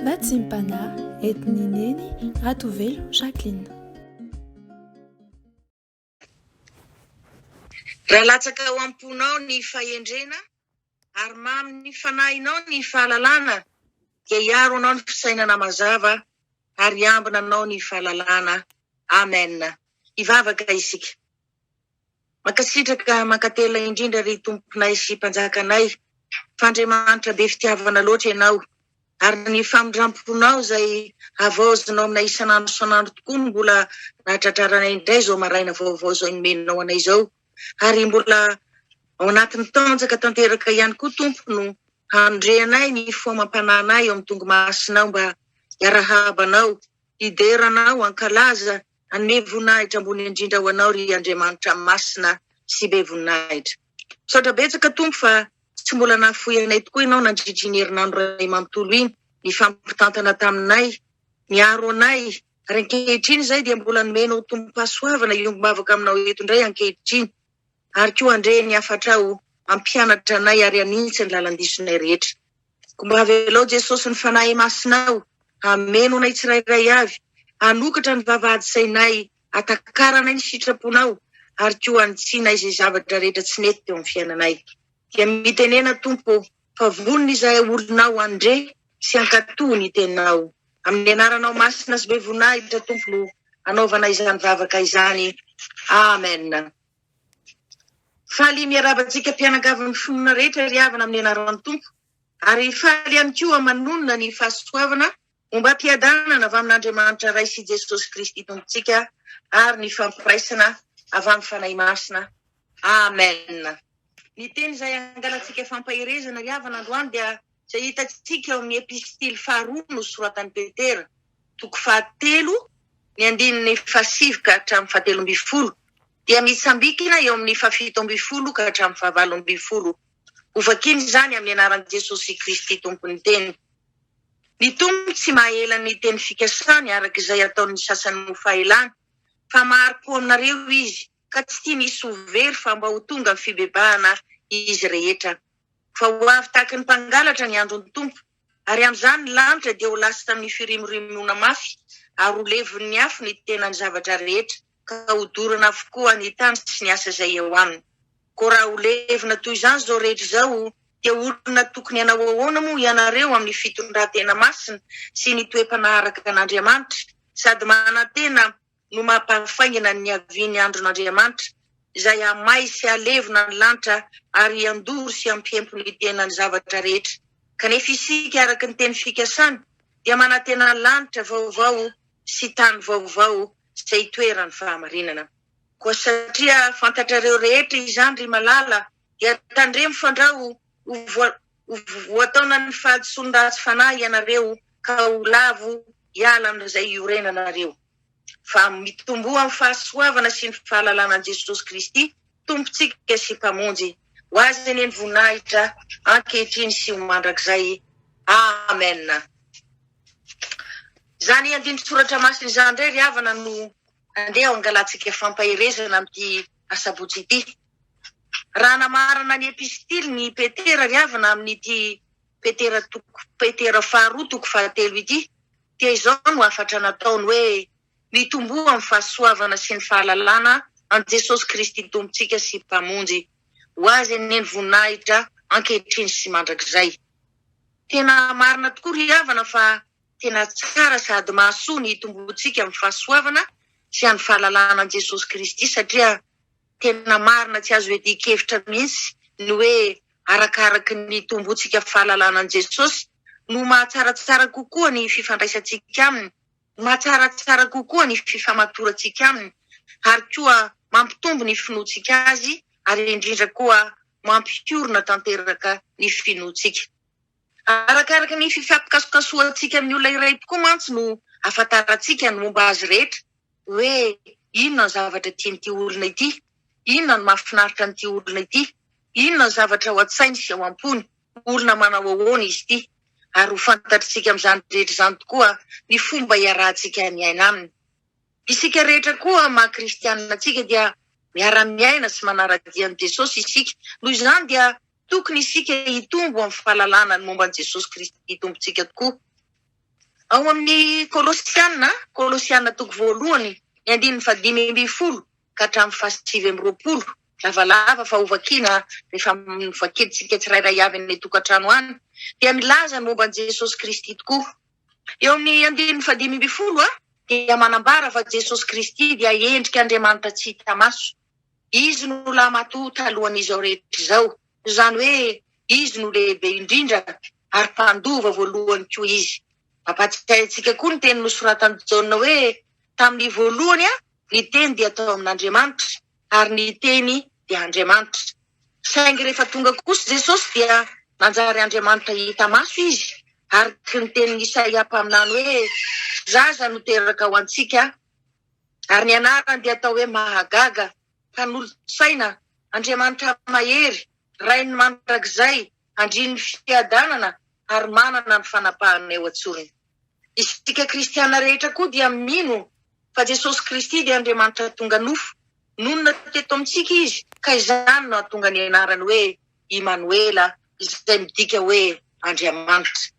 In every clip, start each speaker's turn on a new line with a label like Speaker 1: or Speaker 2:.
Speaker 1: Vatsim-panahy entin'i Neny Ratovelo Jacqueline.
Speaker 2: Raha latsaka ao am-ponao ny fahendrena ary mamin'ny fanahinao ny fahalalana, dia hiaro anao ny fisainana mazava ary hiambina anao ny fahalalana. Amen. Hivavaka isika. Mankasitraka, mankatelina indrindra ry Tomponay sy Mpanjakanay fa Andriamanitra be fitiavana loatra Ianao ary ny famindramponao izay havaozinao aminay isan'andro isan'andro tokoa no mbola nahatratraranay indray izao maraina vaovao izao nomenao anay izao ary mbola ao anatin'ny tanjaka tanteraka ihany koa Tompo no handreanay ny fo amam-panahinay eo amin'ny tongo-masinao mba hiarahaba Anao, hidera Anao, hankalaza Hanome voninahitra ambony indrindra ho Anao ry Andriamanitra masina sy be voninahitra. Misaotra betsaka Tompo fa tsy mbola nahafoy anay tokoa Ianao nandritra iny herinandro iray manontolo iny, nifampitantana taminay, niaro anay, ary ankehitriny izay dia mbola nomenao tombom-pahasoavana hiombom-bavaka aminao eto indray ankehitriny, ary koa handre ny hafatrao hampianatra anay ary hanintsy ny lalan-disonay rehetra. Koa mba avelao Jesosy ny Fanahy Masinao hameno anay tsirairay avy, hanokatra ny vavahady sainay, hatakaranay ny sitraponao, ary koa hanitsianay izay zavatra rehetra tsy nety teo amin'ny fiainanay. Dia mitenena Tompo ô, fa vonona izahay olonao handre sy hankatò ny teninao. Amin'ny anaranao masina sy be voninahitra Tompo no anaovana izany vavaka izany. Amen. Faly miarahaba antsika mpianakavin'ny finoana rehetra ry havana amin'ny anaran'ny Tompo ary faly ihany koa manonona ny fahasoavana ombam-piadanana avy amin'Andriamanitra Ray sy Jesosy Kristy Tompontsika ary ny fampiraisana avy amin'ny Fanahy Masina. Amen. Ny teny izay angalantsika fampaherezana ry havana androany dia izay hitantsika ao amin'ny epistily faharoa nosoratan'i Petera, toko fahatelo, ny andininy fahasivy ka hatramin'ny fahatelo ambin'ny folo, dia mitsambikina eo amin'ny fahafito ambin'ny folo ka hatramin'ny fahavalo ambin'ny folo. Hovakina izany amin'ny anaran'i Jesosy Kristy Tompon'ny Teny. Ny Tompo tsy mahela ny teny fikasany araka izay ataon'ny sasany ho fahelana, fa mahari-po aminareo Izy, ka tsy tiany hisy ho very fa mba ho tonga amin'ny fibebahana izy rehetra. Fa ho avy tahaky ny mpangalatra ny andron'ny Tompo, ary amin'izany ny lanitra dia ho lasa amin'ny firimorimoana mafy, ary ho levon'ny afo ny tenan'ny zavatra rehetra, ka hodorana avokoa ny tany sy ny asa izay eo aminy. Koa raha ho levona toy izany izao rehetra izao, dia olona tokony hanao ahoana moa ianareo amin'ny fitondran-tena masina sy ny toe-panahy araka an'Andriamanitra, sady manantena no mampahafaingana ny niavian'ny andron'Andriamanitra, izay hamay sy halevona ny lanitra ary handoro sy hampiempo ny tenan'ny zavatra rehetra. Kanefa isika, araka ny teny fikasany, dia manantena lanitra vaovao sy tany vaovao izay itoeran'ny fahamarinana. Koa satria fantatrareo rehetra izany, ry malala, dia tandremo fandrao ho voataonan'ny fahadisoan'ny ratsy fanahy ianareo ka ho lavo hiala amin'izay iorenanareo. Fa mitomboa amin'ny fahasoavana sy ny fahalalana an'i Jesosy Kristy, Tompontsika sy Mpamonjy. Ho Azy anie ny voninahitra, ankehitriny sy ho mandrakizay. Amen. Izany andinin-tsoratra masina izany indray ry havana no andeha hangalantsika fampaherezana amin'ity asabotsy ity. Raha namarana ny epistiliny i Petera ry havana amin'ity Petera toko Petera faharoa toko fahatelo ity dia izao no hafatra nataony hoe, Mitomboa amin'ny fahasoavana sy ny fahalalana an'i Jesosy Kristy Tompontsika sy Mpamonjy. Ho Azy anie ny voninahitra ankehitriny sy mandrakizay. Tena marina tokoa ry havana fa tena tsara sady mahasoa ny hitomboantsika amin'ny fahasoavana sy amin'ny fahalalana an'i Jesosy Kristy satria tena marina tsy azo iadian-kevitra mihitsy ny hoe arakaraky ny hitomboantsika fahalalana an'i Jesosy no mahatsaratsara kokoa ny fifandraisantsika aminy, mahatsaratsara kokoa ny fifamatorantsika aminy ary koa mampitombo ny finoantsika azy ary indrindra koa mampiorina tanteraka ny finoantsika. Arakaraka ny fifampikasokasohantsika amin'ny olona iray tokoa mantsy no ahafantarantsika ny momba azy rehetra, hoe inona ny zavatra tian'ity olona ity, inona no mahafinaritra an'ity olona ity, inona ny zavatra ao an-tsainy sy ao am-pony, olona manao ahoana izy ity. Ary ho fantatr'tsika amin'izany rehetra izany tokoa ny fomba iarahantsika miaina aminy. Isika rehetra koa maha kristianina antsika dia miara-miaina sy manara-dia an'i Jesosy isika. Noho izany dia tokony isika hitombo amin'ny fahalalana ny momba an'i Jesosy Kristy Tompontsika tokoa. Ao amin'ny Kolosiana, Kolosiana toko voalohany, ny andininy fahadimy ambin'ny folo ka hatramin'ny faha-29, lavalava fa hovakiana rehefa novakintsika tsirairay avy any an-tokantrano any, dia milaza ny momba an'i Jesosy Kristy tokoa. Eo amin'ny andininy faha-15 dia manambara fa Jesosy Kristy dia endrik'Andriamanitra tsy hita maso. Izy no lahimatoa talohan'izao rehetra izao, izany hoe Izy no lehibe indrindra ary mpandova voalohany koa Izy. Mampahatsiahy antsika koa ny teny nosoratan'i Jaona hoe, Tamin'ny voalohany ny Teny dia tao amin'Andriamanitra, ary ny Teny dia Andriamanitra. Saingy rehefa tonga kosa Jesosy dia nanjary Andriamanitra hita maso Izy, araka ny tenin'i Isaia mpaminany hoe, Zaza no teraka ho antsika, ary ny anarany dia atao hoe Mahagaga, Mpanolo-tsaina, Andriamanitra Mahery, Rain'ny mandrakizay, Andrian'ny fiadanana, ary manana ny fanapahana eo an-tsorony. Isika kristiana rehetra koa dia mino fa Jesosy Kristy dia Andriamanitra tonga nofo, nonina teto amintsika Izy, ka izany no hahatonga ny anarany hoe Imanoela, izay midika hoe Andriamanitra.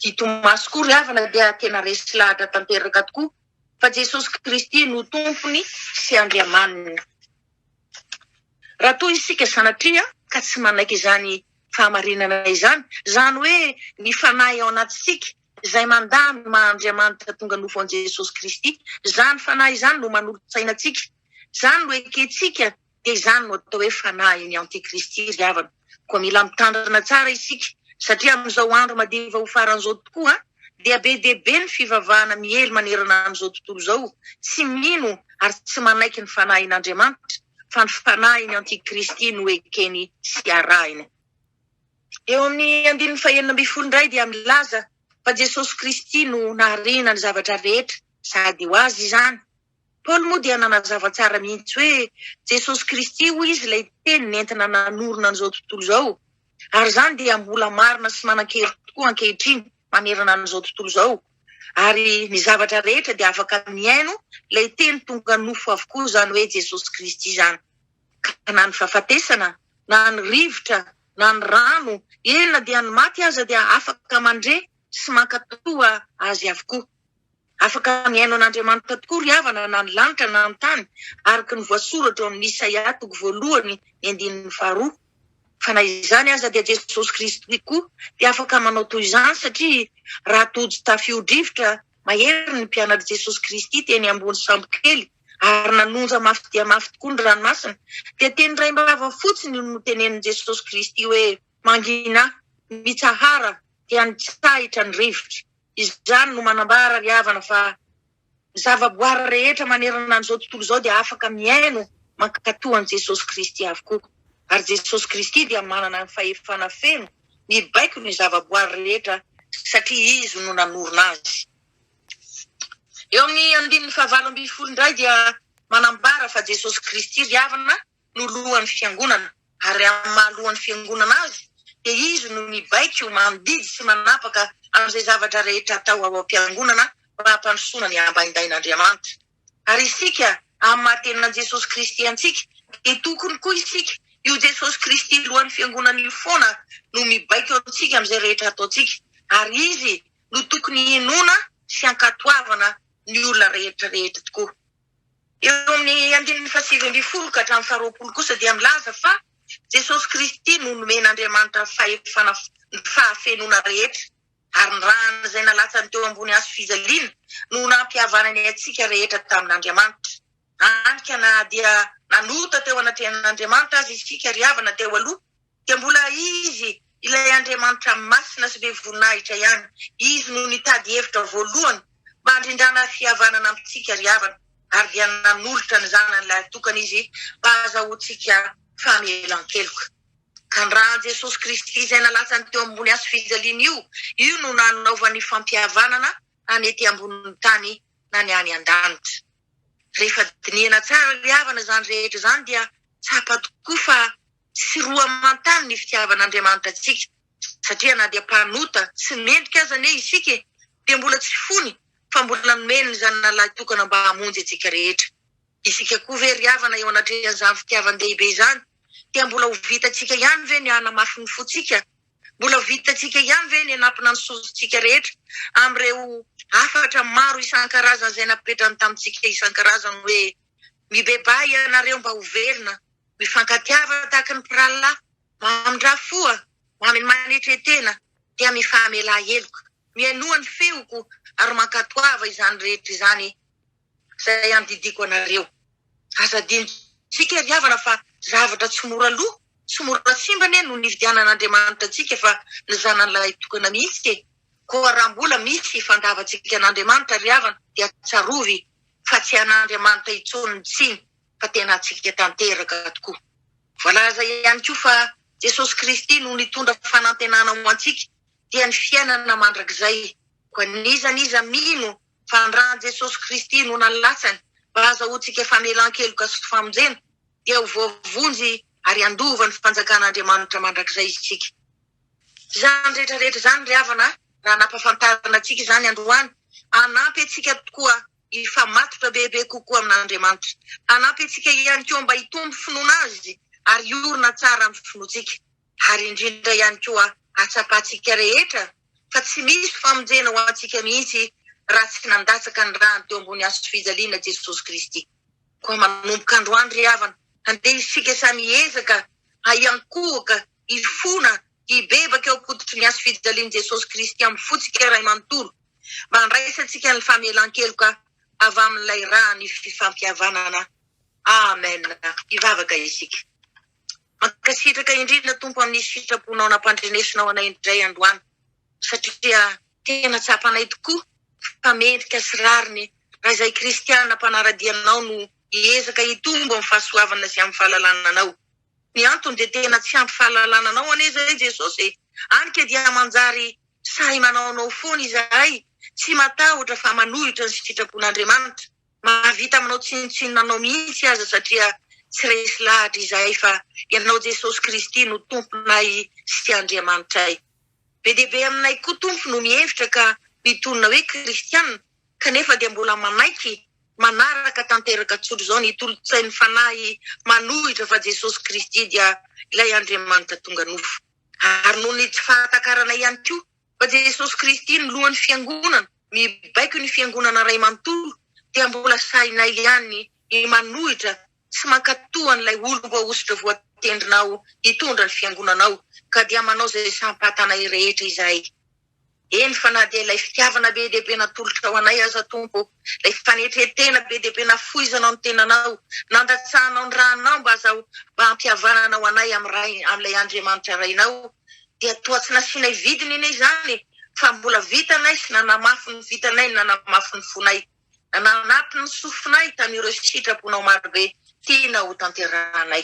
Speaker 2: I Tomasy koa ry havana dia tena resy lahatra tanteraka tokoa fa Jesosy Kristy no Tompony sy Andriamaniny. Raha toa isika sanatria ka tsy manaiky izany fahamarinana izany, izany hoe ny fanahy ao anatintsika izay mandà ny maha Andriamanitra tonga nofo an'i Jesosy Kristy, izany fanahy izany no manolo-tsaina antsika, izany no ekentsika dia izany no atao hoe fanahin'ny antikristy ry havana. Koa mila mitandrina tsara isika satria amin'izao andro madiva ho faran'izao tokoa dia be dia be ny fivavahana miely manerana an'izao tontolo izao tsy mino ary tsy manaiky ny fanahin'Andriamanitra fa ny fanahin'ny antikristy no ekeny sy arahiny. Eo amin'ny andininy fahenina ambin'ny folo indray dia milaza fa Jesosy Kristy no nahariana ny zavatra rehetra sady ho Azy izany. Paoly moa dia nanazava tsara mihitsy hoe Jesosy Kristy hoy izy ilay teny nentina nanorina an'izao tontolo izao ary izany dia mbola marina sy manan-kery tokoa ankehitriny manerana an'izao tontolo izao ary ny zavatra rehetra dia afaka mihaino ilay teny tonga nofo avokoa izany hoe Jesosy Kristy izany ka na ny fahafatesana na ny rivotra na ny rano eny na dia ny maty aza dia afaka mandre sy mankatoa azy avokoa. Afaka mihaino an'Andriamanitra tokoa ry havana na ny lanitra na ny tany, araka ny voasoratra ao amin'ny Isaia toko voalohany ny andininy faharoa. Fa na izany aza dia Jesosy Kristy koa dia afaka manao toy izany satria raha tojo tafio-drivotra mahery ny mpianatr'i Jesosy Kristy teny ambony sambokely ary nanonja mafy dia mafy tokoa ny ranomasina dia teny raim-bava fotsiny no notenenin'i Jesosy Kristy hoe mangina, mitsahara dia nitsahitra ny rivotra. Izany no manambara ry havana fa ny zavaboary rehetra manerana an'izao tontolo izao dia afaka mihaino mankatò an'i Jesosy Kristy avokoa. Ary Jesosy Kristy dia manana ny fahefana feno mibaiko ny zavaboary rehetra satria Izy no nanorina azy. Eo amin'ny andininy fahavalo ambin'ny folo indray dia manambara fa Jesosy Kristy ry havana no lohan'ny fiangonana, ary amin'ny maha lohan'ny fiangonana azy dia izy no mibaiko, mandidy sy manapaka amin'izay zavatra rehetra atao ao am-piangonana mba hampandrosoana ny ambaindain'Andriamanitra. Ary isika amin'ny maha tenan'i Jesosy Kristy antsika dia tokony koa isika io Jesosy Kristy lohan'ny fiangonana io foana no mibaiko antsika amin'izay rehetra ataontsika, ary Izy no tokony hinoana sy hankatoavana ny olona rehetra rehetra tokoa. Eo amin'ny andininy faha-19 ka hatramin'ny faha-20 kosa dia milaza fa Jesosy Kristy no nomen'Andriamanitra fahefana ny fahafenoana rehetra, ary ny rany izay nalatsany teo ambony hazo fijaliana no nampihavanany antsika rehetra tamin'Andriamanitra. Hany ka na dia nanota teo anatrehan'Andriamanitra aza isika ry havana teo aloha, dia mbola Izy ilay Andriamanitra masina sy be voninahitra ihany. Izy no nitady hevitra voalohany mba handrindrana fihavanana amintsika ry havana, ary dia nanolotra ny Zanany lahitokana Izy mba hahazahoantsika famelan-keloka. Ka ny ran'i Jesosy Kristy izay nalatsany teo ambony hazo fijaliana io, io no nanaovany fampihavanana na ny ety ambonin'ny tany na ny any an-danitra. Rehefa dinihana tsara ry havana izany rehetra izany dia tsapa tokoa fa tsy roa aman-tany ny fitiavan'Andriamanitra antsika, satria na dia mpanota tsy mendrika aza anie isika e, dia mbola tsy fony fa mbola nomeny ny Zanany tokana mba hamonjy antsika rehetra. Isika koa ve ry havana eo anatrehan'izany fitiavan-dehibe izany dia mbola ho vitantsika ihany ve ny hanamafy ny fontsika? Mbola vitantsika ihany ve ny hanampina ny sorontsika rehetra amin'ireo hafatra maro isan-karazany izay napetrany tamintsika isan-karazany hoe mibebaha ianareo mba ho velona, mifankatiava tahaka ny mpirahalahy, mamindrà fo, manetre-tena dia mifamelà heloka. Mihainoa ny feoko ary mankatoava izany rehetra izany izay andidiako anareo. Aza adinontsika ry havana fa zavatra tsy mora lo, tsy mora simba anie no nividianan'Andriamanitra antsika fa ny zanany lahitokana mihitsy e! Koa raha mbola misy fandavantsika an'Andriamanitra ry havana dia tsarovy fa tsy an'Andriamanitra intsony ny tsiny fa tena antsika tanteraka tokoa. Voalaza ihany koa fa Jesosy Kristy no nitondra fanantenana ho antsika dia ny fiainana mandrakizay. Koa n'iza n'iza mino fa ny ràn'i Jesosy Kristy no nalatsany mba hahazahoantsika famelan-keloka sy famonjena, dia ho voavonjy ary handova ny fanjakan'Andriamanitra mandrakizay isika. Izany rehetra rehetra izany ry havana, raha nampahafantarina antsika izany androany, hanampy antsika tokoa hifamatotra bebe kokoa amin'Andriamanitra. Hanampy antsika ihany koa mba hitombo finoana Azy ary hiorina tsara amin'ny finoantsika. Ary indrindra ihany koa hahatsapantsika rehetra fa tsy misy famonjena ho antsika mihitsy raha tsy nandatsaka ny rany teo ambony hazofijaliana Jesosy Kristy. Koa manomboka androany ry havana, andeha isika samy hiezaka hiankohoka, hifona, hibebaka eo am-pototry ny hazofijalian'i Jesosy Kristy amin'ny fontsika iray manontolo, mba handraisantsika ny famelan-keloka avy amin'ilay ràn'ny fifampihavanana. Amen. Hivavaka isika. Mankasitraka indrindra Tompo amin'ny sitraponao nampandrenesinao anay indray androany satria tena tsapanay tokoa fa mendrika sy rariny raha izay kristiana mpanaradia anao no hiezaka hitombo amin'ny fahasoavana sy amin'ny fahalalana anao. Ny antony dia tena tsy ampy fahalalana anao anie izay Jesosy e! Any ka dia manjary sahy manaonao foana izahay, tsy matahotra fa manohitra ny sitrapon'Andriamanitra. Mahavita manao tsinontsinona anao mihitsy aza satria tsy resy lahatra izahay fa Ianao Jesosy Kristy no Tomponay sy Andriamanitray. Be dia be aminay koa Tompo no mihevitra ka mitonona hoe kristiana kanefa dia mbola manaiky manaraka tanteraka tsotra izao ny tolo-tsain'ny fanahy manohitra fa Jesosy Kristy dia ilay Andriamanitra tonga nofo. Ary noho ny tsy fahatakaranay ihany koa Fa Jesosy Kristy no lohan'ny fiangonana, mibaiko ny fiangonana iray manontolo, dia mbola sahinay ihany ny manohitra sy mankatò an'ilay olom-boahosotra voatendrinao hitondra ny fiangonanao, ka dia manao izay sampatana rehetra izahay. Eny fa na dia ilay fitiavana be dia be natolotrao anay aza Tompo, ilay fanetren-tena be dia be nafoizanao ny tenanao, nandatsahanao ny rànao mba azaho mba hampihavananao anay amin'ny Ray, amin'ilay Andriamanitra Rainao, dia toa tsy nasianay vidiny anie izany e, fa mbola vitanay sy nanamafy ny vitanay ny nanamafy ny fonay, nananampy ny sofinay tamin'ireo sitraponao marobe tianao ho tanterahanay.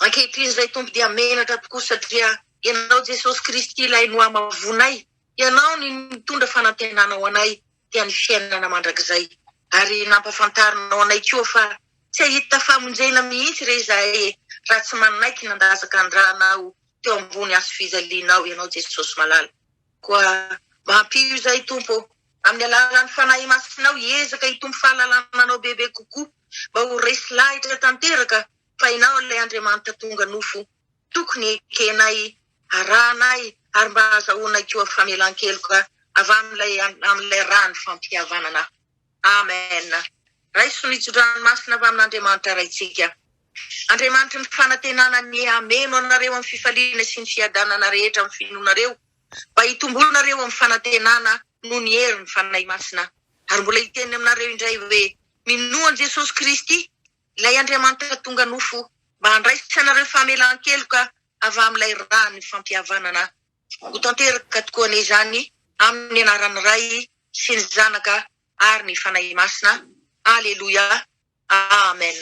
Speaker 2: Ankehitriny izay Tompo dia menatra tokoa satria Ianao Jesosy Kristy ilay nohamavoinay, Ianao ny nitondra fanantenana ho anay dia ny fiainana mandrakizay. Ary nampafantarinao anay koa fa tsy hahita famonjena mihitsy re izahay e, raha tsy manaiky nandatsaka ny rànao teo ambony hazofijalianao Ianao Jesosy malala. Koa mba ampio izahay Tompo ô, amin'ny alalan'ny Fanahy Masinao hiezaka hitombo fahalalana Anao bebe kokoa, mba ho resy lahitra tanteraka fa Ianao ilay Andriamanitra tonga nofo tokony hekenay, harahanay ary mba hahazahoanay koa famelan-keloka avy amin'ilay amin'ilay ràn'ny fampihavanana. Amen. Raiso ny tso-dranomasina avy amin'Andriamanitra Raintsika. Andriamanitry ny fanantenana anie hameno anareo amin'ny fifaliana sy ny fiadanana rehetra amin'ny finoanareo, mba hitomboanareo amin'ny fanantenana noho ny herin'ny Fanahy Masina. Ary mbola hiteny aminareo indray hoe, Minoa an'i Jesosy Kristy, Ilay Andriamanitra tonga nofo, mba handraisanareo famelan-keloka avy amin'ilay ràn'ny fampihavanana. Ho tanteraka tokoa anie izany amin'ny anaran'ny Ray sy ny Zanaka ary ny Fanahy Masina. Aleloia. Amen.